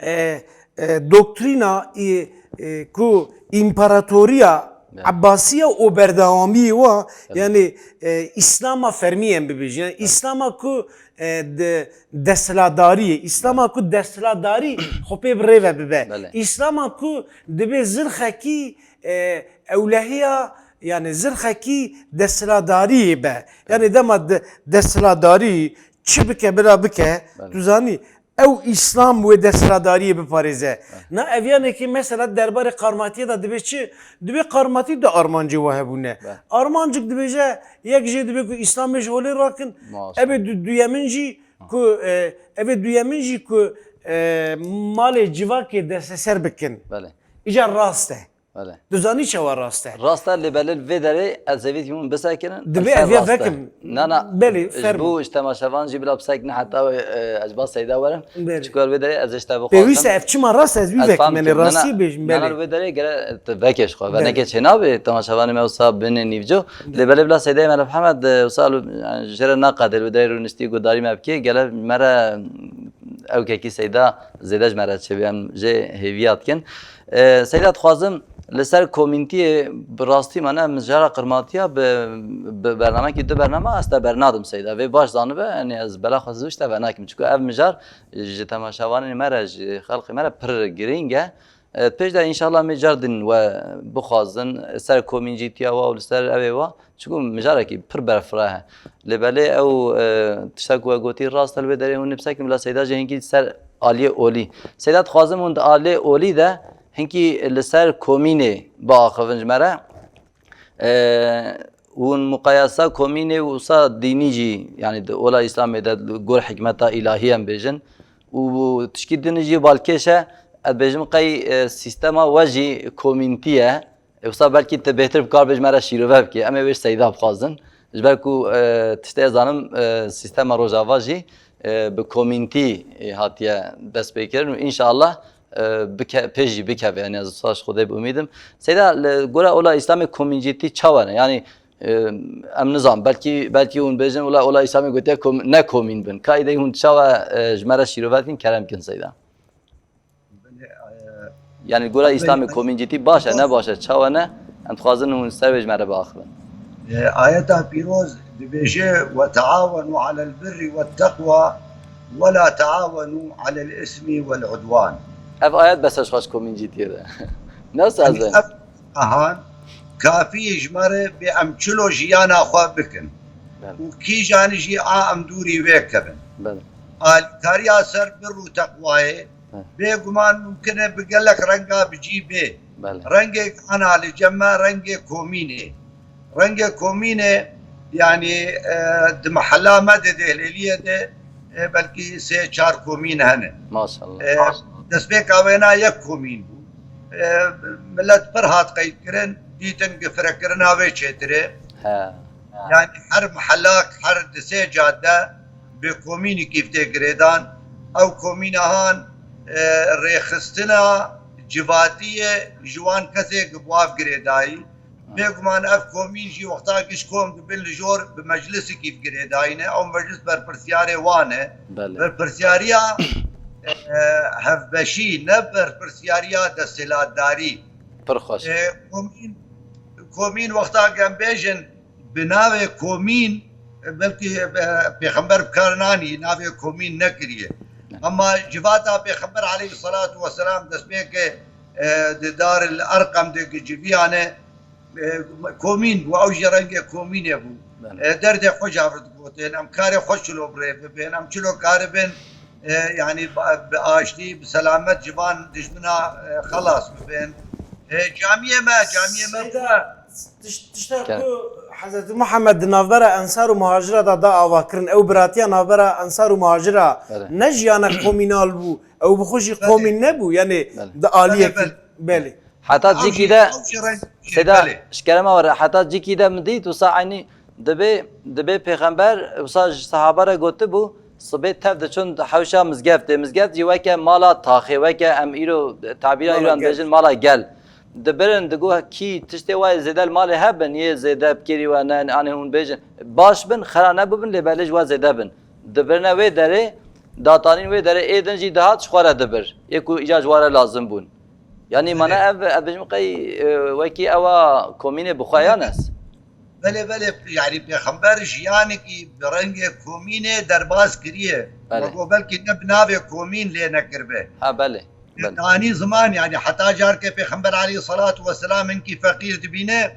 e, e, doktrîna, e, e, ku împaratoriya Belê. Abbasiya û berdewamiyê wa, Belê. Yani, e, Îslama fermî em bibêjin. Yani Îslama ku, e, de, desthilatdariyê, Îslama ku desthilatdarî xwe pê bi rê ve bibe. Belê. Îslama ku dibê zirxekî, e, ewlehiya, yani zirxekî desthilatdariyê be. Yani dema de, desthilatdarî çi bike, bila bike, Belê. Tu zanî, ew Îslam wê desthilatdariyê biparêze. Belê. Na ev yanekî mesela derbarê qarmatiyê de dibê çi? Dibê qarmatî du armancê we hebûne. Belê. Armancik dibêje, yek jê dibê ku Îslamê ji holê rakin, Muasir. Ev ê du-, duyemin jî ku, e, ev ê duyemin jî ku, e, malê civakê desteser bikin. Belê. Îcar rast e. Belê. Tu zanî çawa rast e? Rast e, lê belê li vê derê ez hêvî dikîm hûn bisekinin. Dibê Elfer ez ya rast e. Vekim. Na, na, Belê, ji fermo. Bo ji temaşevan jî bila bisekine heta, e, ez ba Seyda werim. Belê. Çikor vê derê ez ji te bixwazim. Pêwîst e, ev çima rast e, ez wî Ez vekim, fam yani dikim. Na, na, rastiyê bêjim, na, na, belê. Li vê derê gere tu vekê ji xwe. Belê. Venekê çênabê, temaşevanê me wisa binê nîvco. Belê. Lê belê bila Seydayê me li Mihemed, e, wisa li, yani, jê re naqedê li vê derê rûniştî guhdarî me bikê, gele me re ew kekî Seyda zêde ji me re çêbî, em jê hêviya dikin. E, Seyda, dixwazim li ser komîntiyê bi rastî me ne mijara qirmatiya bi, bi bernamekî du bernama ez te bernadim Seyda. Vê baş zanibe, yani ez bela xwe ji te venakim. Çunku ev mijar ji temaşevanên me re, ji xelkê me re pir girîng e. E, pêş de înşallah em ê car din we bixwazin, ser komîncîtiya we û li ser ew ê we. Çunku mijarekî pir berfireh e. Lê belê ew, e, tişta ku we gotî rast e, li wê derê hûn nifsekin, bila Seyda jî hinkî ser aliyê olî. Seyda, dixwazim hûn di aliyê olî de hinkî li ser komînê biaxivin ji me re. E, Hûn muqayesa komînê û wisa dînî jî, yanî di ola Îslamê de li gor hikmeta îlahî em bêjin. Û tişkî din jî balkêş e, ez bêjim qey, e, sîstema we jî komîntî ye. E, wisa belkî tu bêhtir bi kar bêj me re şîrove bikî. Em ê wê ji Seyda bixwazin. Ji ber ku, e, tiştê ez zanim, e, sîstema Rojava jî, e, bi komîntî, e, hatiye destpêkirin û înşallah, e, bike-, pê jî bikeve. Yanî ez wisa ji Xwedê bi umîd im. Seyda, li gora ola Îslamê komîncîtî çawa ne? Yanî, e, em nizam, belkî, belkî hûn bêjin, ola, ola Îslamê gotiye kom-, ne komîn bin. Ka îdey hûn çawa, e, ji me re şîrove dikin, kerem kin Seyda. Yanî gora Îslamê komîncîtî baş e, ne baş e, çawa ne? Em dixwazin hûn ser wê ji me re biaxivin. E, ayeta pîroz dibêje, "Ve taawenu alel birri ve teqwa ve la taawenu alel ismi vel udwan." Ev ayet bes e ji xwe ji komîncîtiyê de. Nasıl Yanî ez de? Ev ahan kafî ji me re bê em çilo jiyana xwe bikin. Belê. Û kîjan jî a em dûrî wê kevin. Belê. Alîkariya ser bir û teqwayê Heh. Bêguman mumkin e bi gelek renga bi cî bê. Belê. Rengek ana li cem me rengê komînê. Rengê komînê, yanî, e, di mehela me de, Dehlêliyê de, e, belkî sê çar komîn hene. Maşallah. E, destpêka wêna yek komîn bû. E, milet pir hat qeydkirin, dîtin gifirekirina wê çêtir e. He. Yanî her mehelak, her di sê cadde bi komînekî tê girêdan. Ew komîna han, e, rêxistina civatiyê ji wan kesê bi wav girêdayî. Bêguman ev komîn jî wexta giş kom dibin li jor bi meclisekî girêdayî ne. Ew meclis berpirsiyarê wan e. Belê. Berpirsiyariya, e, hevbeşî, ne berpirsiyariya desthilatdarî. Pir xweş. E, komîn, komîn wexta em bêjin, bi navê komîn, belkî, e, pêxember bi kar nanî, navê komîn nekiriye. Ema civata pêxember aleyhissalatu vesselam destpêkê, e, di Daril Erqem de giciviyane, e, komîn bû, ew jî rengê komînê bû. Belê. E, derdê xwe ji hev re digotin, em karê xwe çilo bi rê bibin, em çilo karibin, e, yanî ba-, bi aştî, bi selamet ji van dijmina, e, xelas bibin. E, camiyê me, camiyê me Seyda, tiş-, tişta Gel. ku Hezretî Muhammed di navbera Ensar û Muhacira de da ava kirin, ew biratiya navbera Ensar û Muhacira Belê. ne jiyana komînal bû, ew bi xwe jî Belê. komîn nebû, yanî Belê. di aliyekî, Belê, belê. belê. Heta Ew cîkî jî, de ew jî reng jî, Seyda, belê. ji kerema we re, heta cîkî de min dît, wisa eynî dibê, dibê pêxember, wisa ji sehaba re gotibû, sibê tev diçin hewşa mizgeftê. Mizgeft jî weke mala taxê, weke em îro, tabîra Mala îro em gel. dibêjin mala gel. Dibirin, digo kî tiştê wayê zêde li malê hebin, yê zêde bi kêrî we ne, anê hûn bêjin. Baş bin, xera nebibin, lê belê ji we zêde bin. Dibirine wê derê, datanîn wê derê, ê din jî dihat ji xwe re dibir. Yê ku îca ji we re lazim bûn. Yanî Belê. mane ev, ez bêjim qey, e, wekî ewa komînê bi xwe yan ez? Belê, belê, yanî pêxember jiyanekî bi rengê komînê derbas kiriye. Belê. Wego belkî ne bi navê komîn lê nekiribe. Ha, belê, belê. Danî ziman, yanî heta carkê pêxember aleyhissalatu vesselam hinkî feqîr dibîne,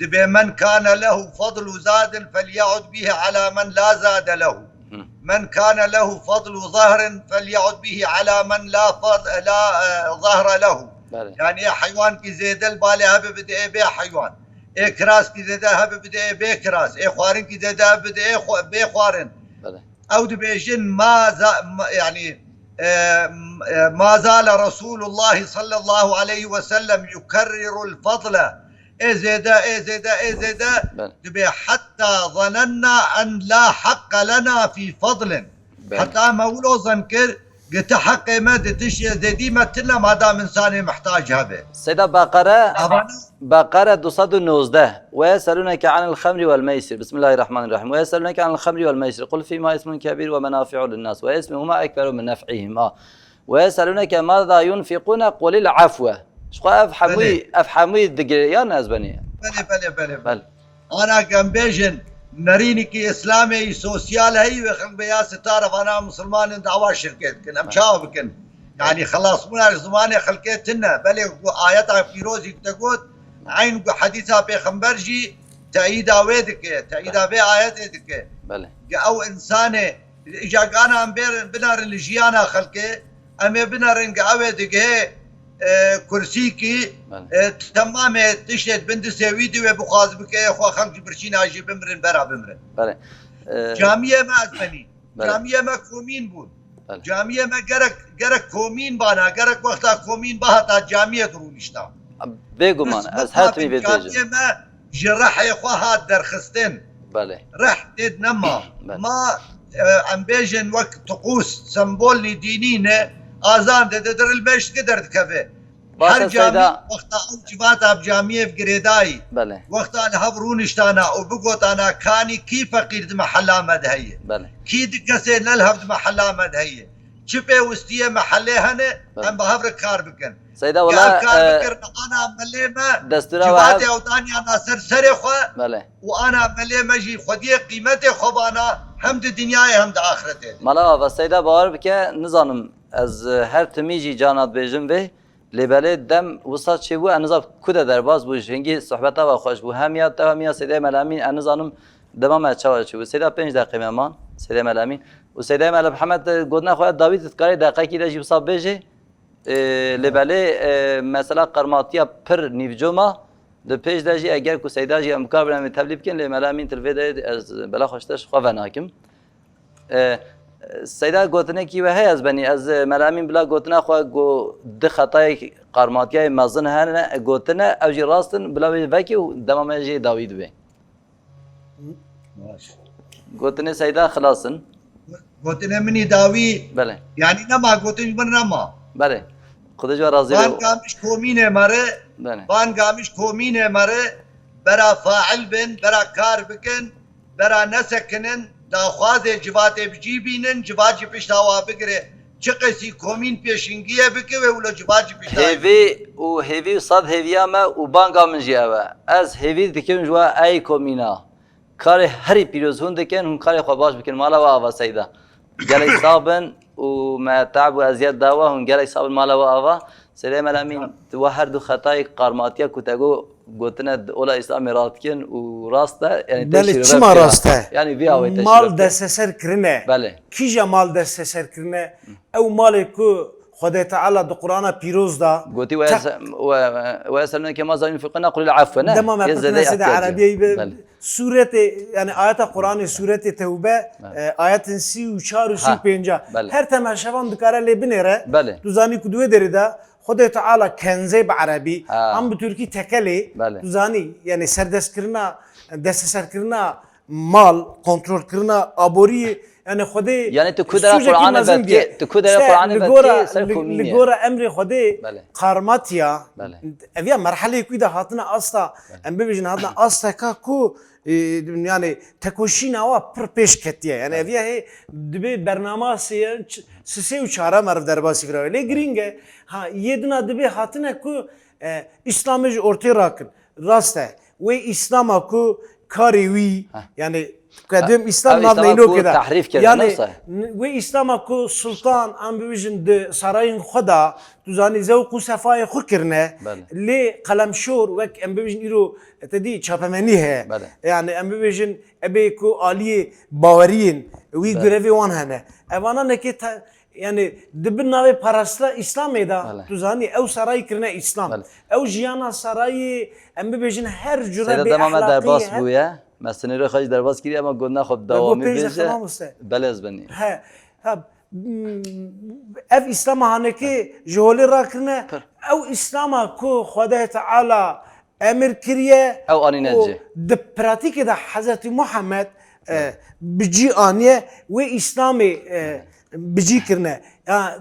dibê, "Men kane lehu fadlu zadin felye'ud bihi ala men la zade lehu." Hı. "Men kane lehu fadlu zahrin felye'ud bihi ala men la fad-, la, e, zahre lehu." Belê. Yanî ê heywankî zêde li balê hebe bide ê bê heywan. Ê kiraskî zêde hebe bide ê bê kiras. Ê xwarinkî zêde hebe bide ê xwe-, bê xwarin. Belê. Ew dibêjin, "Ma za-, ma-, yanî, e, m-, e, ma zale Resulullah sallallahu aleyhi ve sellem yukerrirul fadle." Ê zêde, ê zêde, ê zêde Belê. dibê, "Hatta zanenna en la haqqa lena fi fadlin." Belê. Heta me wilo zan kir, gi ti heqê me di tiştê zêdî me tine madam insanê mihtac hebe. Seyda Beqere, Avana Beqere du sed û nozdeh. Ve yeselûneke anil xemri vel meysir. Bismillahirrahmanirrahim. Ve yeselûneke anil xemri vel meysir. Qul fîhima ismun kebîr ve menafi'u linnâs ve ismuhuma ekberu min nef'ihima. Ve yeselûneke mâzâ yunfiqûne qulil afwe. Ji xwe ev hemûyî, Belê. ev hemûyî digire yan ez benî? Belê, belê, belê, belê. Belê. Ana em bêjin, nerînekî Îslamê yî sosyal heyî wê xelk bê ya sitara vana Musulmanin dawa şirkê dikin. Em Belê. çawa bikin? Yanî xelasbûna ji zimanê xelkê tune. Belê ku ayeta pîrozî te got, eyn ku hedîsa pêxember jî teyîda wê dike, teyîda Belê. vê ayetê dike. Belê. Ge ew insanê Îca gana em bêrin, binerin li jiyana xelkê, em ê binerin ge ew ê digihê, e, kursîkî, Belê. e, temamê tiştê di bin distê wî di wê bixwaz bike, xwe xem ji birçîna jî bimirin, bera bimirin. Belê. E, Camiyê me ez benî. Belê. Camiyê me komîn bûn. Belê. Camiyê me gerek, gerek komîn bana, gerek wexta komîn bihata camiyê dirûnişta. Bêguman, Biz ez her timî vê dibêjim. Camiyê me ji rehê xwe hat derxistin. Belê. Reh tê de nema. Belê. Ma, e, em bêjin wek tiqûs, sembolî dînî ne, azan de, de, de li meştki derdikeve. Baş Her e camî Seyda. Wexta ew civata bi camiyê girêdayî. Belê. Wexta li hev rûniştana û bigotana kanî kî feqîr di mehela me de heye. Belê. Kî di kesê ne li hev di mehela me de heye. Çi pêwistiyê mehelê hene, Belê. Em bi hev re kar bikin. Seyda, Gel wela, kar e, bikin, ana melê me, destûra we civatê hev- ew daniyana ser serê xwe Belê. Û ana melê me jî xwediyê qîmetê xwe bana hem di dinyayê hem di axretê de. Mala Ava, Seyda, bawer bike, nizanim ez, e, her timî jî cana dibêjim vê, lê belê dem wisa çêbû, ez nizam ku de derbas bû, ji hingî sohbeta ve xweş bû. Hem ya te hem ya Seydê Melamîn, ez nizanim dema me çawa çêbû. Seyda pênc deqê me man, Seydê Melamîn. Û Seydê Mela Mihemed, e, gotina xwe ya dawî tu dikarê deqekî de jî wisa bêjê. E, lê belê, e, mesela qarmatiya pir nîvco ma, di pêş de jî eger ku Seyda jî em bikarbin em ê tevlî bikin, lê Melamîn tu li vê de ez bela xwe ji te ji xwe venakim. E, Seyda gotinekî we heye ez benî, ez, e, Melamîn bila gotina xwe ku di xetayê qarmatiyayê mezin hene, e, gotine, ew jî rast in, bila wê vekî û dema me jê dawî dibe. Baş. Gotinê Seyda xilas in. Gotinê min î dawî, Belê. Yanî nema, gotin ji min nema. Belê. Xwedê ji we razî be. Van Gamiş komînê me re, Belê. Van Gamiş komînê me re, bera fail bin, bera kar bikin, bera nesekinin, daxwazê civatê bi cî bînin, civat jî pişta wa bigire. Çi qesî komîn pêşingiyê bike wê wilo civat jî pişta. Hêvî û hêvî û sed hêviya me û banga min jî ew e. Ez hêvî dikim ji we ey komîna. Karê herî pîroz hûn dikin, hûn karê xwe baş bikin. Mala we ava Seyda. Gelek sax bin û me te'b û eziyet da we, hûn gelek sax bin mala we ava. Seydê Melamîn, we her du xetayê qarmatiya ku te got, gotine di ola Îslamê rast dikin û rast e, yani te Belê, şîrove çima pê rast e? Yani vî awê te Mal şîrove pê. Desteser kirine. Belê. Kîja mal desteser kirine? Ew malê ku Xwedê Teala di Qur'ana pîroz da. Gotî, "Ve Te- yes-, ve, ve yeselûneke maza yunfiqûne qulil afwe", ne? Dema me Yê pirtine zêdeyê Seyda ihtiyacê. Erebiyeyî be, Belê. Sûretê, yani ayeta Qur'anê, sûretê Tewbe, Belê. E, ayetin sî û çar û sî û pênc. Ha, belê. Her temaşevan dikare lê binêre. Belê. Tu zanî ku di wê derê de Xwedê Teala kenzê bi erebî, Ha. Em bi tirkî tekelê, Belê. Tu zanî, yani serdestkirina, desteserkirina mal, kontrolkirina aboriyê, yani Xwedê Yani tu ku dera sûcekî Qur'anê mezin vekê, diye. Tu ku dera İşte Qur'anê li vekê gora, ser li, komînê. Li gora emrê Xwedê Belê. Qarmatiya, Belê. Ev ya merheleyê ku de hatine asta, Belê. Em bibêjin hatine asteka ku, e, yani tekoşîna wa pir pêş ketiye. Yani Belê. Ev ya hê dibê bernama sê, ç-, sisê û çara meriv derbasî vira. Lê girîng e, ha, yê dina dibê hatine ku, e, Îslamê ji ortê rakin. Rast e. Wê Îslama ku karê wî, Heh. Yani, ku Ha, dibêm Îslam ev nav Îslama leynokê ku de. Tehrîf kiriye, Yani, nasıl? N-, wê Îslama ku sultan, em bibêjin di sarayên xwe de, tu zanî zewq û sefayê xwe kirine, Belê. Lê qelemşor, wek em bibêjin îro, te dî çapemenî heye. Belê. Yani, em bibêjin, ebê ku aliyê baweriyên wî Belê. Gurevê wan hene. Evana nekê te-, Yani, di bin navê parastina Îslamê de, Belê. Tu zanî, ew sarayî kirine Îslam. Belê. Ew jiyana sarayî, em bibêjin, her cure Seyda bê dema me ehlaqî derbas her bûye. Me sinêrê xwe jî derbas kiriye, ema gotina xwe bi Me got dewamî pênc bêje. Deqe mamoste. Belê ez benî. He, ha, mm, ev Îslama hanekê ji holê rakirine, Pir. Ew Îslama ku Xwedê Teala emir kiriye Ew anîne û cê. Di pratîkê de Hezretî Muhammed, e, Hı. Bi cî aniye wê Îslamê, e, Hı. Bi cî kirine. Ya,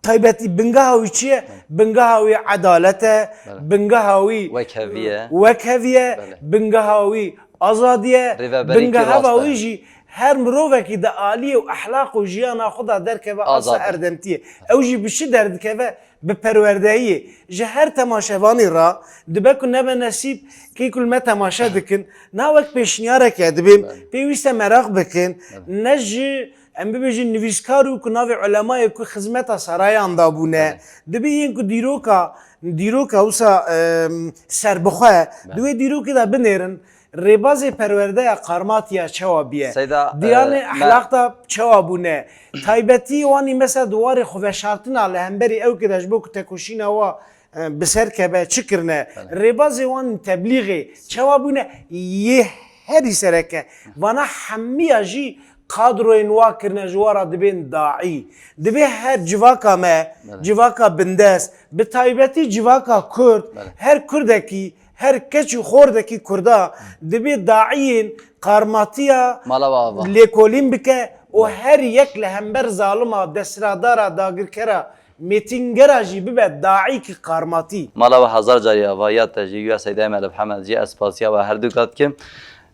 taybetî bingeha wî çi ye? Hı. Bingeha wî edalet e, Belê. Bingeha wî Wekheviye. Wekheviye, Belê. Bingeha wî azadiye, Rêveberî ki bingeha rast e. Wî jî her mirovekî di aliyê û ehlaq û jiyana xwe de derkeve asa Azad e. Erdemtiyê. Ew jî bi çi derdikeve? Bi perwerdehiyê ji her temaşevanê re dibe ku nebe nesîb kê ku li me temaşe dikin, na wek pêşniyareke dibêm Belê. Pêwîst e meraq bikin, Belê. Ne ji, em bibêjin, nivîskar û ku navê ulemayê ku xizmeta sarayan dabûne. Belê. Dibê yên ku dîroka, dîroka wisa, em, serbixwe, Belê. Di wê dîrokê de binêrin, Rêbazê perwerdeya Qarmatiya çawa bûye? Seyda, Diyanê e, me- ehlaqta çawa bûne? Taybetî wanî mesela di warê xwe veşartina li hemberî ew ke de ji bo ku tekoşîna wa, e, bi ser keve çi kirine? Rêbazê wan teblîxê çawa bûne? Yê herî sereke. Vana hemiya jî kadroyên wa kirine ji wa re dibên daî. Dibê her civaka me, civaka bindest, bi taybetî civaka Kurd, her Kurdekî, her keç û xordekî Kurda dibê daîyên Qarmatiya Mala we ava. lêkolîn bike û her yek li hember zalima, desthilatdara, dagirkera, mêtingera jî bibe daîkî Qarmatî. Mala we hezar carî ava ya te jî ya Seydayê me li Mihemed jî ez spasiya we her du ka dikim.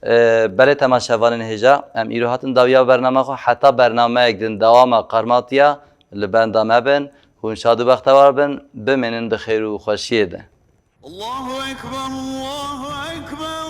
E, belê temaşevanên hêja, em îro hatin dawiya bername xwe, heta bernameyek din dewama Qarmatiya li benda me bin, hûn şad û bextewar bin, bimînin bi xêr û xweşiyê de. الله أكبر الله أكبر